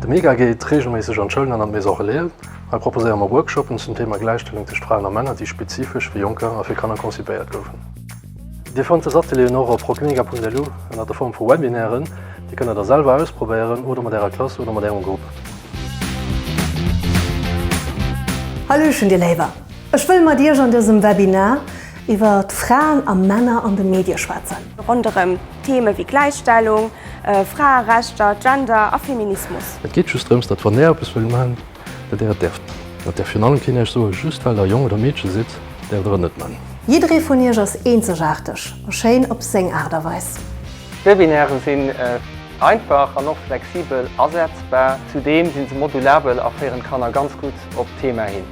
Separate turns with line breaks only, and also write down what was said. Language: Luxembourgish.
De Mega geet reegelméisseg an d'Schoulen an an d'Maison Relaisen. Hei proposéiere mer Workshoppen zum Thema Gläichstellung tëscht Fraen a Männer, déi spezifesch fir Jonker a fir Kanner konzipéiert goufen. Dir fannt dës Atelieren och op rockmega.lu ënner der Form vu Webinairen. Déi kënnt der da selwer ausprobéieren oder mat ärer Klass oder mat ärem Grupp.
Hallöchen dir Léiwer, ech wëll mat iech an dësem Webinar iwwer d'Fraen a Männer an de Medie schwätzen.
Ronderëm Theme wéi Gläichstellung, Fraerechter, Gender a Feminismus.
Et geet just drëms, datt wann Där eppes wëllt maachen, datt Där et däerft. Dat däerf virun allem keen Iech soen, just well Der Jong oder Meedche sidd, däerft Der et net maachen.
Jidderee vun iech ass eenzegaarteg a schéin op seng Aart a Weis.
D'Webinairen sinn einfach an och flexibel asetzbar. Zudeem sinn se modulabel a féieren d'Kanner ganz gutt op d'Thema hin.